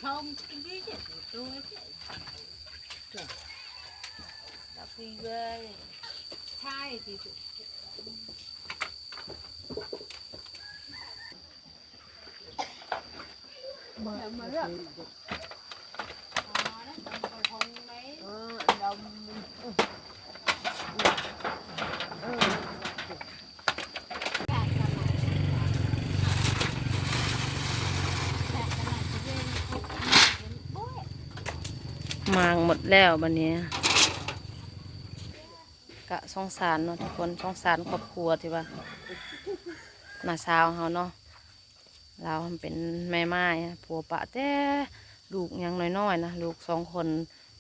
Không, cái gì chứ, tôi chứ. Đó, cái ghê. Sai thì ໝາກໝົດແລ້ວບັດນີ້. ກະສົງສານເນາະທຸກຄົນ, ສົງສານຄອບຄົວທີ່ວ່າ ນ້າສາວເຮົາເນາະ, ລາວເປັນແມ່ໝ້າຍ ຜົວປະແຕ່ລູກຍັງນ້ອຍໆນະ, ລູກສອງຄົນ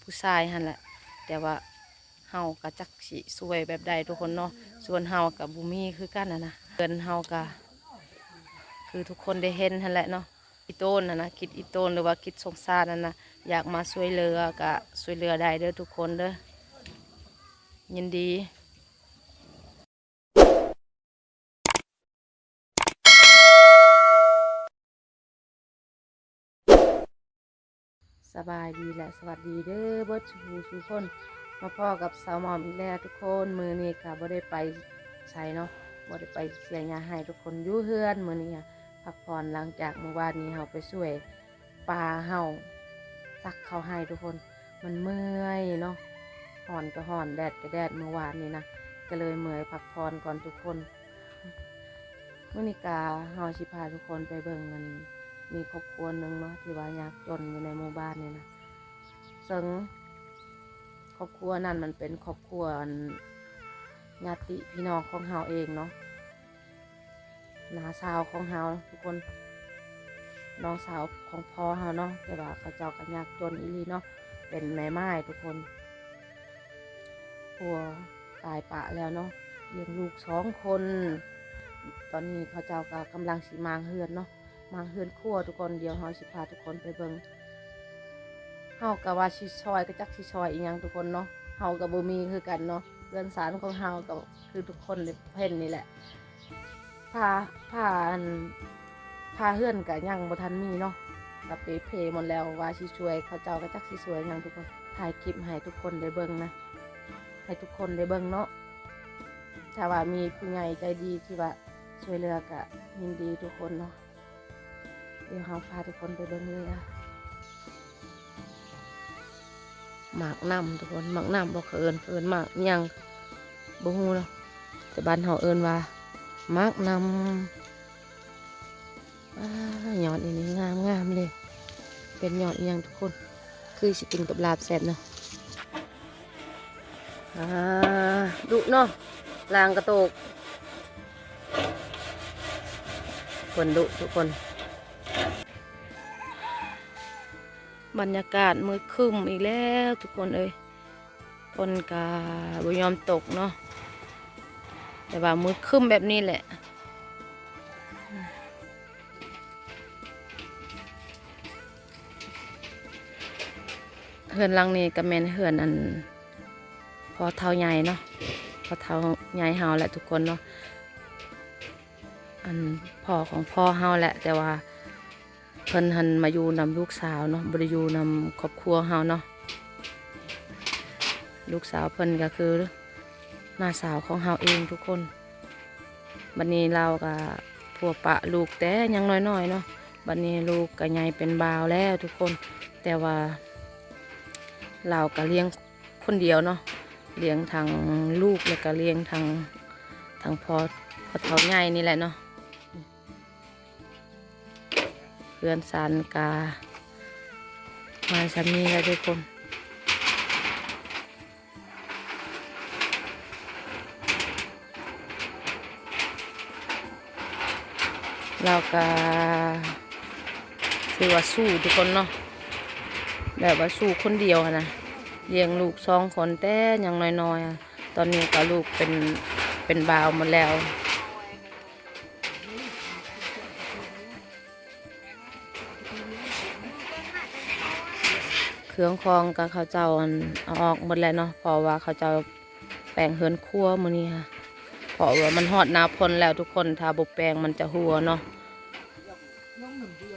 ຜູ້ຊາຍຫັ້ນແຫຼະ, ແຕ່ວ່າເຮົາກະຈັກຊິຊ່ວຍແບບໃດທຸກຄົນເນາະ, ສ່ວນເຮົາກະບໍ່ມີຄືກັນຫັ້ນນະ. ເຮືອນເຮົາກະຄືທຸກຄົນໄດ້ເຫັນຫັ້ນແຫຼະເນາະ, ອີ່ຕົນຫັ້ນນະ, ຄິດອີ່ຕົນ ຫຼືວ່າຄິດສົງສານຫັ້ນນະ, ຢາກມາຊ່ວຍເຫຼືອກະຊ່ວຍເຫຼືອໄດ້ເດີທຸກຄົນເດີ, ຍິນດີ. ສະບາຍດີ ແລະ ສະຫວັດດີເດີ ເບິດສູ່ຜູ້ສູ່ຄົນ, ມາພໍ້ກັບສາວໝອມອີກແລ້ວທຸກຄົນ. ມື້ນີ້ກະບໍ່ໄດ້ໄປໃສເນາະ, ບໍ່ໄດ້ໄປເສຍຫຍ້າໃຫ້, ທຸກຄົນຢູ່ເຮືອນມື້ນີ້ພັກຜ່ອນ. ຫຼັງຈາກມື້ວານນີ້ເຮົາໄປຊ່ວຍ ປາເຫົ່າ ສັກເຂົ້າໃຫ້ທຸກຄົນ, ມັນເມື່ອຍເນາະ, ຮ້ອນກໍຮ້ອນ ແດດກໍແດດ ມື້ວານນີ້ນະ, ກໍເລີຍເມື່ອຍພັກຜ່ອນກ່ອນທຸກຄົນ. ມື້ນີ້ກະເຮົາຊິພາທຸກຄົນໄປເບິ່ງ ອັນ ມີຄອບຄົວໜຶ່ງເນາະ ທີ່ວ່າຍາກຈົນຢູ່ໃນໝູ່ບ້ານນີ້ນະ, ເຊິ່ງຄອບຄົວນັ້ນມັນເປັນຄອບຄົວ ອັນ ຍາດຕິພີ່ນ້ອງຂອງເຮົາເອງເນາະ. ນ້າສາວຂອງເຮົາທຸກຄົນ, ນ້ອງສາວຂອງພໍ່ເຮົາເນາະ, ແຕ່ວ່າເຂົາເຈົ້າກໍຍາກຈົນອີ່ຫຼີເນາະ, ເປັນແມ່ໝ້າຍທຸກຄົນ, ຜົວຕາຍປະແລ້ວເນາະ, ລ້ຽງລູກສອງຄົນ. ຕອນນີ້ເຂົາເຈົ້າກໍກຳລັງຊິມ້າງເຮືອນເນາະ, ມ້າງເຮືອນຄົວທຸກຄົນ. ດຽວເຮົາຊິພາທຸກຄົນໄປເບິ່ງ. ເຮົາກໍວ່າຊິຊ່ອຍ ກໍຈັກຊິຊ່ອຍອີ່ຫຍັງທຸກຄົນເນາະ, ເຮົາກໍບໍ່ມີຄືກັນເນາະ. ເຮືອນຊານຂອງເຮົາກໍຄືທຸກຄົນໄດ້ເຫັນນີ້ແຫຼະ, ຝາ ຝາ ອັນ ຝາເຮືອນກໍຍັງບໍ່ທັນມີເນາະ, ກໍເປເພໝົດແລ້ວ. ວ່າຊິຊ່ວຍເຂົາເຈົ້າ ກໍຈັກຊິຊ່ວຍຫຍັງທຸກຄົນ. ຖ່າຍຄລິບໃຫ້ທຸກຄົນໄດ້ເບິ່ງນະ, ໃຫ້ທຸກຄົນໄດ້ເບິ່ງເນາະ. ຖ້າວ່າມີຜູ້ໃຫຍ່ໃຈດີທີ່ວ່າຊ່ວຍເຫຼືອ ກໍຍິນດີທຸກຄົນເນາະ. ດຽວເຮົາພາທຸກຄົນໄປເບິ່ງເຮືອ. ໝາກນ້ຳທຸກຄົນ, ໝາກນ້ຳບໍ່ ເຂົາເອີ້ນ ເຂົາເອີ້ນໝາກຫຍັງບໍ່ຮູ້ເນາະ, ແຕ່ບ້ານເຮົາເອີ້ນວ່າໝາກນ້ຳ. ອ້າ ຍອດນີ້ງາມໆເລີຍ, ເປັນຍອດອີ່ຫຍັງທຸກຄົນ? ຄືຊິກິນກັບລາບແຊບເນາະ. ອ່າ ດຸເນາະ, ລ້າງກະໂຕກ. ເພິ່ນດຸທຸກຄົນ. ບັນຍາກາດມືດຄຶ້ມອີກແລ້ວທຸກຄົນເອີຍ, ຝົນກະບໍ່ຍອມຕົກເນາະ, ແຕ່ວ່າມືດຄຶ້ມແບບນີ້ແຫຼະ. ເຮືອນຫຼັງນີ້ກໍແມ່ນເຮືອນ ອັນ ພໍ່ເຖົ້າໃຫຍ່ເນາະ, ພໍ່ເຖົ້າໃຫຍ່ເຮົາແຫຼະທຸກຄົນເນາະ, ອັນ ພໍ່ຂອງພໍ່ເຮົາແຫຼະ, ແຕ່ວ່າເພິ່ນຫັ້ນມາຢູ່ນຳລູກສາວເນາະ, ບໍ່ໄດ້ຢູ່ນຳຄອບຄົວເຮົາເນາະ. ລູກສາວເພິ່ນກໍຄື ນ້າສາວຂອງເຮົາເອງທຸກຄົນ. ບັດນີ້ລາວກໍຜົວປະລູກແຕ່ຍັງນ້ອຍໆເນາະ, ບັດນີ້ລູກກໍໃຫຍ່ເປັນບ່າວແລ້ວທຸກຄົນ, ແຕ່ວ່າລາວກໍລ້ຽງຄົນດຽວເນາະ, ລ້ຽງທັງລູກ ແລ້ວກໍລ້ຽງທັງ ທັງພໍ່ ພໍ່ເຖົ້າໃຫຍ່ນີ້ແຫຼະເນາະ. ເຮືອນຊານກະມາສ່ຳນີ້ແຫຼະທຸກຄົນ, ລາວກະຖືວ່າສູ້ທຸກຄົນເນາະ, ແບບວ່າສູ້ຄົນດຽວຫັ້ນນະ, ລ້ຽງລູກສອງຄົນແຕ່ຍັງນ້ອຍໆ, ຕອນນີ້ກໍລູກເປັນ ເປັນບ່າວໝົດແລ້ວ. ເຄື່ອງຂອງກໍເຂົາເຈົ້າ ອັນ ເອົາອອກໝົດແລ້ວເນາະ, ເພາະວ່າເຂົາເຈົ້າແປງເຮືອນຄົວມື້ນີ້, ເພາະວ່າມັນຮອດໜ້າຝົນແລ້ວທຸກຄົນ, ຖ້າບໍ່ແປງມັນຈະຮົ່ວເນາະ. ນ້ອງໜຶ່ງຢູ່ໃດ?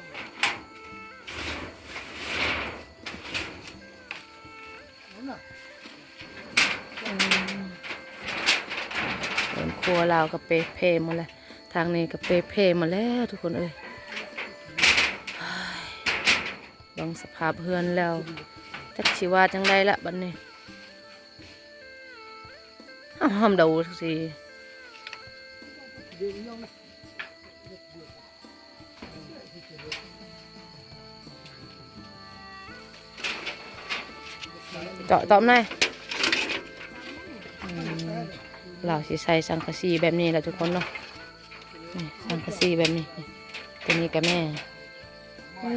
ຄົວລາວກໍເປເພໝົດແລ້ວ ທາງນີ້ກໍເປເພໝົດແລ້ວທຸກຄົນເອີຍ. ເບິ່ງສະພາບເຮືອນແລ້ວ ຈັກຊິວ່າຈັ່ງໃດລະບັດນີ້. ຫ້າມເດົາຊິ ເຈາະຕອມແດ່. ອືມ ລາວຊິໃສ່ສັງກະສີແບບນີ້ແຫຼະທຸກຄົນເນາະ. ນີ້ ສັງກະສີແບບນີ້ ນີ້ ຕົວນີ້ກະແມ່ນ ເອີ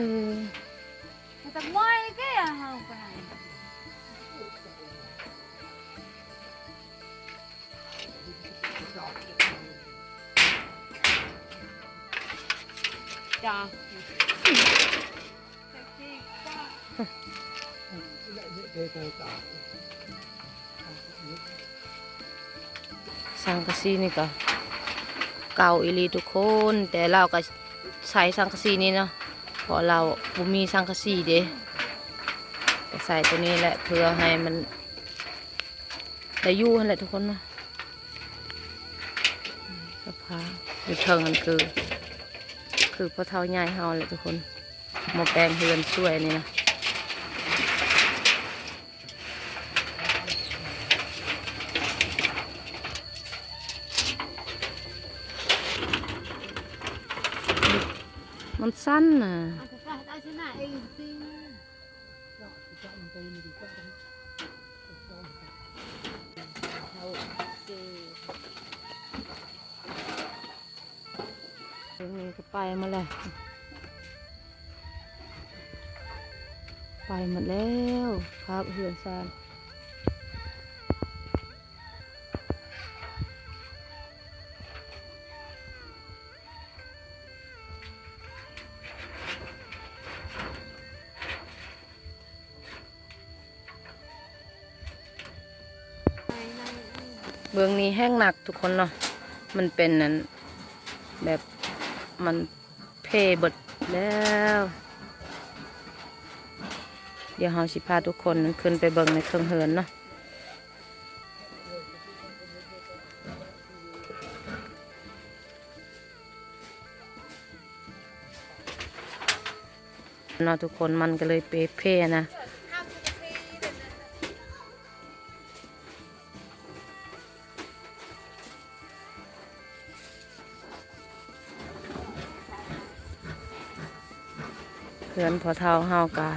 ຈ້າ ສັງກະສີນີ້ກະເກົ່າອີ່ຫຼີທຸກຄົນ ແຕ່ລາວກະໃຊ້ສັງກະສີນີ້ເນາະ ເພາະລາວບໍ່ມີສັງກະສີເດ້ ກະໃຊ້ໂຕນີ້ແຫຼະ ເພື່ອໃຫ້ມັນ ໄດ້ຢູ່ຫັ້ນແຫຼະທຸກຄົນເນາະ. ສະພາບຢູ່ເທິງຫັ້ນຄື ຄືພໍ່ເຖົ້າໃຫຍ່ເຮົາແຫຼະທຸກຄົນ ມາແປງເຮືອນຊ່ວຍນີ້ນະ. ມັນສັ່ນນະ. ເບິ່ງນີ້ກໍໄປໝົດແລ້ວ ໄປໝົດແລ້ວ ພາບເຮືອນຊານ. ເບື້ອງນີ້ແຮງໜັກທຸກຄົນເນາະ ມັນເປັນອັນ ແບບມັນເພເບິດແລ້ວ. ດຽວເຮົາຊິພາທຸກຄົນຂຶ້ນໄປເບິ່ງໃນເທິງເຮືອນເນາະ. ເນາະທຸກຄົນ ມັນກໍເລີຍເປເພນະ. ເຮືອນພໍ່ເຖົ້າເຮົາກະ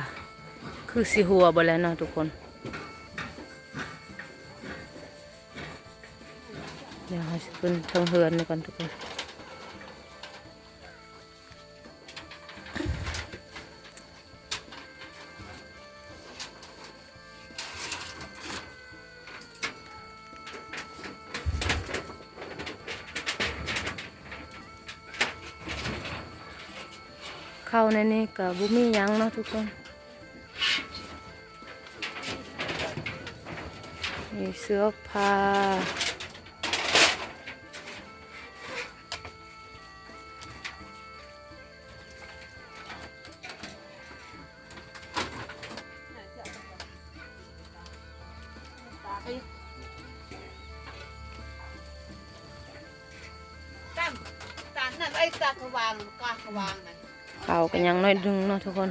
ຄືຊິຮົ່ວເບິດແລ້ວເນາະທຸກຄົນ. ດຽວເຮົາຊິຂຶ້ນເທິງເຮືອນນີ້ກ່ອນທຸກຄົນ. ເຂົ້າໃນນີ້ກະບໍ່ມີຫຍັງເນາະທຸກຄົນ. ມີເສື້ອຜ້າ ເຂົ້າກໍຍັງໜ້ອຍໜຶ່ງເນາະທຸກຄົນ.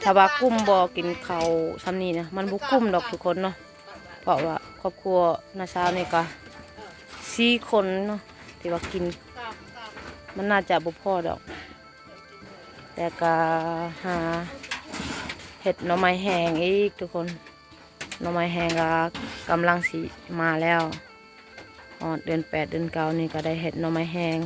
ຖ້າວ່າກຸ້ມບໍ່ກິນເຂົ້າຊ່ຳນີ້ນະ ມັນບໍ່ກຸ້ມດອກທຸກຄົນເນາະ. ເພາະວ່າຄອບຄົວນ້າສາວນີ້ກໍສີ່ຄົນເນາະ ທີ່ວ່າກິນ ມັນໜ້າຈະບໍ່ພໍດອກ. ແຕ່ກໍຫາເຮັດໜໍ່ໄມ້ແຫ້ງອີກທຸກຄົນ. ໜໍ່ໄມ້ແຫ້ງກໍກຳລັງຊິມາແລ້ວ. ຮອດເດືອນແປດເດືອນເກົ້ານີ້ກໍໄດ້ເຮັດໜໍ່ໄມ້ແຫ້ງ.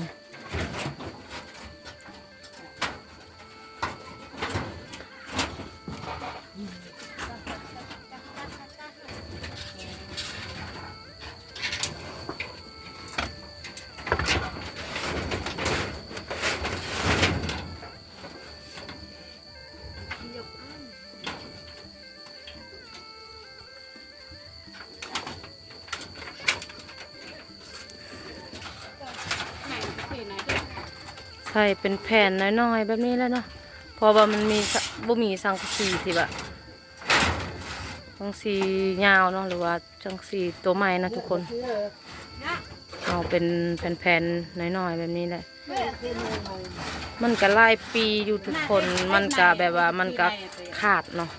ໃສ່ເປັນແຜ່ນນ້ອຍໆແບບນີ້ແຫຼະເນາະ ເພາະວ່າມັນມີ ບໍ່ມີສັງກະສີທີ່ແບບ ສັງກະສີຍາວເນາະ ຫຼືວ່າສັງກະສີຕົວໃໝ່ນະທຸກຄົນ. ເອີ ເອົາເປັນແຜ່ນໆນ້ອຍໆແບບນີ້ແຫຼະ. ມັນກະຫຼາຍປີຢູ່ທຸກຄົນ ມັນກະແບບວ່າມັນກະຂາດເນາະ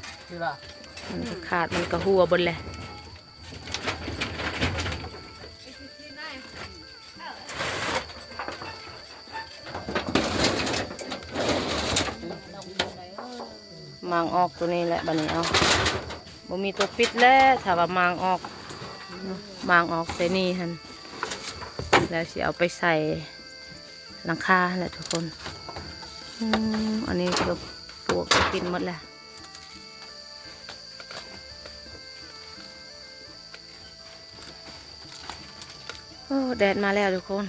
ມັນກະຂາດ ມັນກະຮົ່ວເບິດແຫຼະ. ມ້າງອອກໂຕນີ້ແຫຼະ ບາດນີ້ເອົາ ບໍ່ມີໂຕປິດແລ້ວ ຖ້າວ່າມ້າງອອກ ມ້າງອອກໃສ່ນີ້ຫັ້ນ ແລ້ວຊິເອົາໄປໃສ່ຫຼັງຄາຫັ້ນແຫຼະທຸກຄົນ. ອືມ ອັນນີ້ກໍປວກກິນໝົດແລ້ວ. ໂອ້ ແດດມາແລ້ວທຸກຄົນ.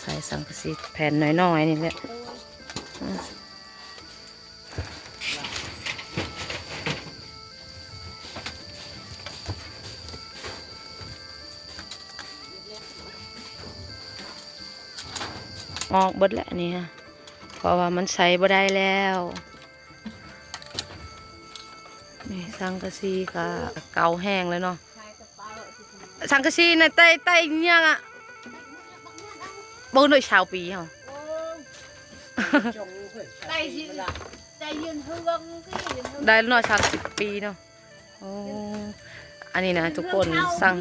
ໃສ່ສັງກະສີແຜ່ນນ້ອຍໆນີ້ແຫຼະ. ອອກເບິດແຫຼະນີ້ ເພາະວ່າມັນໃຊ້ບໍ່ໄດ້ແລ້ວ. ນີ້ສັງກະສີກະເກົ່າແຫ້ງແລ້ວເນາະ. ສັງກະສີນະ ໄຕ້ ໄຕ້ຫຍັງອະ ບໍ່ໜ້ອຍຊາວປີເຮົາ ໄດ້ເນາະ ສາມສິບປີເນາະ. ໂອ້ ອັນນີ້ນະທຸກຄົນ ສັງ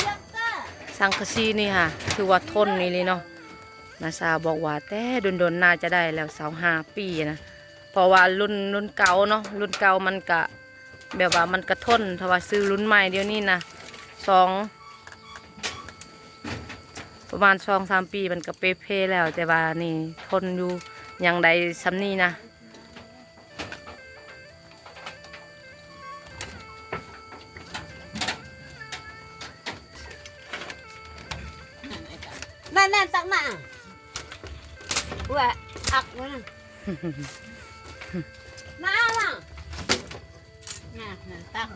ສັງກະສີນີ້ຫາ ຖືວ່າທົນອີ່ຫຼີເນາະ. ນ້າສາວບອກວ່າແຕ່ດົນໆ ໜ້າຈະໄດ້ແລ້ວ ຊາວຫ້າປີນະ ເພາະວ່າລຸ້ນ ລຸ້ນເກົ່າເນາະ ລຸ້ນເກົ່າມັນກະ ແບບວ່າມັນກະທົນ ຖ້າວ່າຊື້ລຸ້ນໃໝ່ດຽວນີ້ນະ ສອງ ປະມານສອງສາມປີມັນກະເປ່ເພແລ້ວ ແຕ່ວ່ານີ້ທົນຢູ່ ຍັງໄດ້ສ່ຳນີ້ນະ. ນັ້ນໆ ຕັກມາ ວ່າອັກມັນ ມາເອົາມາ ມາ ມາ ຕັກ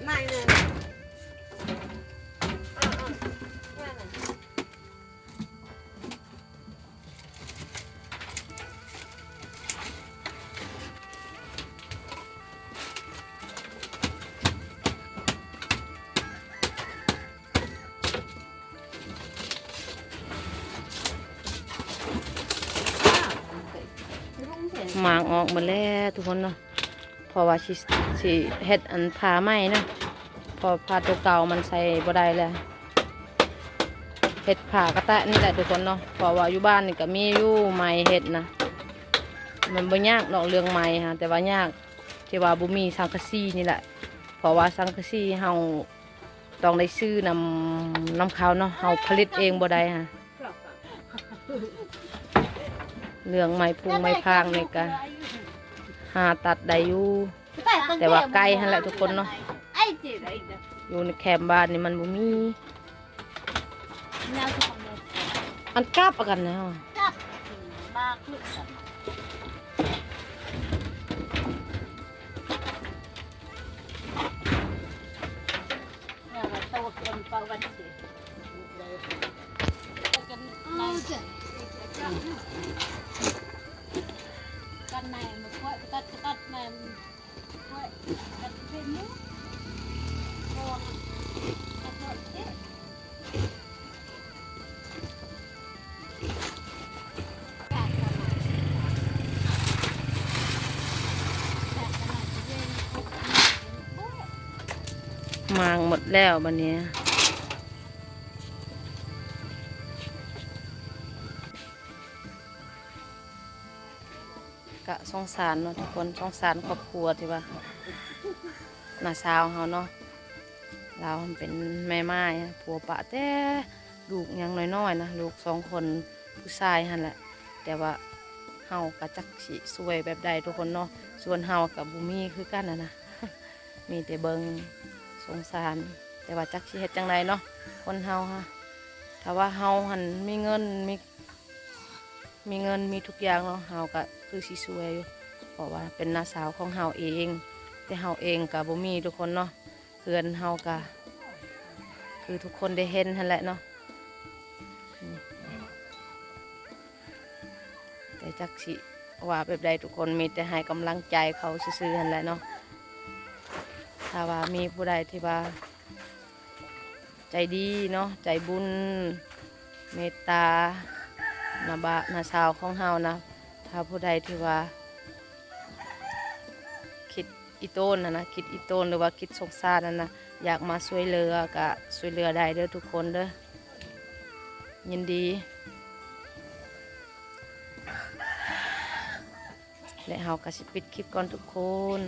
ມາເລີຍ ເອົາ ເອົາ ມາເລີຍ. ໝາກອອກໝົດແລ້ວທຸກຄົນເນາະ ເພາະວ່າຊິ ຊິເຮັດອັນຜ້າໃໝ່ເນາະ ເພາະຜ້າໂຕເກົ່າມັນໃສ່ບໍ່ໄດ້ແລ້ວ ເຮັດຜ້າກະຕະນີ້ແຫຼະທຸກຄົນເນາະ ເພາະວ່າຢູ່ບ້ານນີ້ກະມີຢູ່ໄໝເຮັດນະ ມັນບໍ່ຍາກດອກເລື່ອງໄໝຫັ້ນ ແຕ່ວ່າຍາກທີ່ວ່າບໍ່ມີສັງກະສີນີ້ແຫຼະ ເພາະວ່າສັງກະສີເຮົາ ຕ້ອງໄດ້ຊື້ນຳ ນຳເຂົາເນາະ ເຮົາຜະລິດເອງບໍ່ໄດ້ຫະ. ເລື່ອງໄມ້ພຸງໄມ້ພາງນີ້ກະຫາຕັດໄດ້ຢູ່ ແຕ່ວ່າໄກຫັ້ນແຫຼະທຸກຄົນເນາະ ຢູ່ໃນແຄມບ້ານນີ້ມັນບໍ່ມີ. ອັນກັບເອົາກັນນະ ກັບບາກ ໝາກໝົດແລ້ວບາດນີ້. ກະສົງສານເນາະທຸກຄົນ ສົງສານຄອບຄົວທີ່ວ່າ ນ້າສາວເຮົາເນາະ ລາວເປັນແມ່ໝ້າຍ ຜົວປະແຕ່ລູກຍັງນ້ອຍໆນະ ລູກສອງຄົນຜູ້ຊາຍຫັ້ນແຫຼະ ແຕ່ວ່າເຮົາກະຈັກຊິຊ່ວຍແບບໃດທຸກຄົນເນາະ ສ່ວນເຮົາກະບໍ່ມີຄືກັນຫັ້ນນະ ມີແຕ່ເບິ່ງ ສົງສານ ແຕ່ວ່າຈັກຊິເຮັດຈັ່ງໃດເນາະ ຄົນເຮົາຫະ ຖ້າວ່າເຮົາຫັ້ນມີເງິນ ມີ ມີເງິນມີທຸກຢ່າງເນາະ ເຮົາກະຄືຊິຊ່ວຍຢູ່ ເພາະວ່າເປັນນ້າສາວຂອງເຮົາເອງ ແຕ່ເຮົາເອງກະບໍ່ມີທຸກຄົນເນາະ ເຮືອນເຮົາກະຄືທຸກຄົນໄດ້ເຫັນຫັ້ນແຫຼະເນາະ ແຕ່ຈັກຊິວ່າແບບໃດທຸກຄົນ ມີແຕ່ໃຫ້ກຳລັງໃຈເຂົາຊື່ໆຫັ້ນແຫຼະເນາະ. ຖ້າວ່າມີຜູ້ໃດທີ່ວ່າ ໃຈດີເນາະ ໃຈບຸນ ເມດຕາ ນ້າບ່າວ ນ້າສາວຂອງເຮົານະ. ຖ້າຜູ້ໃດທີ່ວ່າຄິດອີ່ຕົນຫັ້ນນະ ຄິດອີ່ຕົນ ຫຼືວ່າຄິດສົງສານຫັ້ນນະ ຢາກມາຊ່ວຍເຫຼືອ ກະຊ່ວຍເຫຼືອໄດ້ເດີທຸກຄົນເດີ ຍິນດີ. ແລະເຮົາກະຊິປິດຄລິບກ່ອນທຸກຄົນ.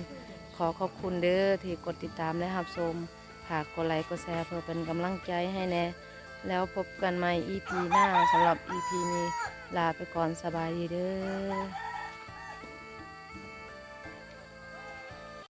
ຂໍຂອບຄຸນເດີທີ່ກົດຕິດຕາມ ແລະ ຮັບຊົມ. ຝາກກົດໄລກົດແຊເພື່ອເປັນກຳລັງໃຈໃຫ້ແດ່. ແລ້ວພົບກັນໃໝ່ອີພີໜ້າ. ສຳລັບອີພີນີ້ລາໄປກ່ອນ. ສະບາຍດີເດີ.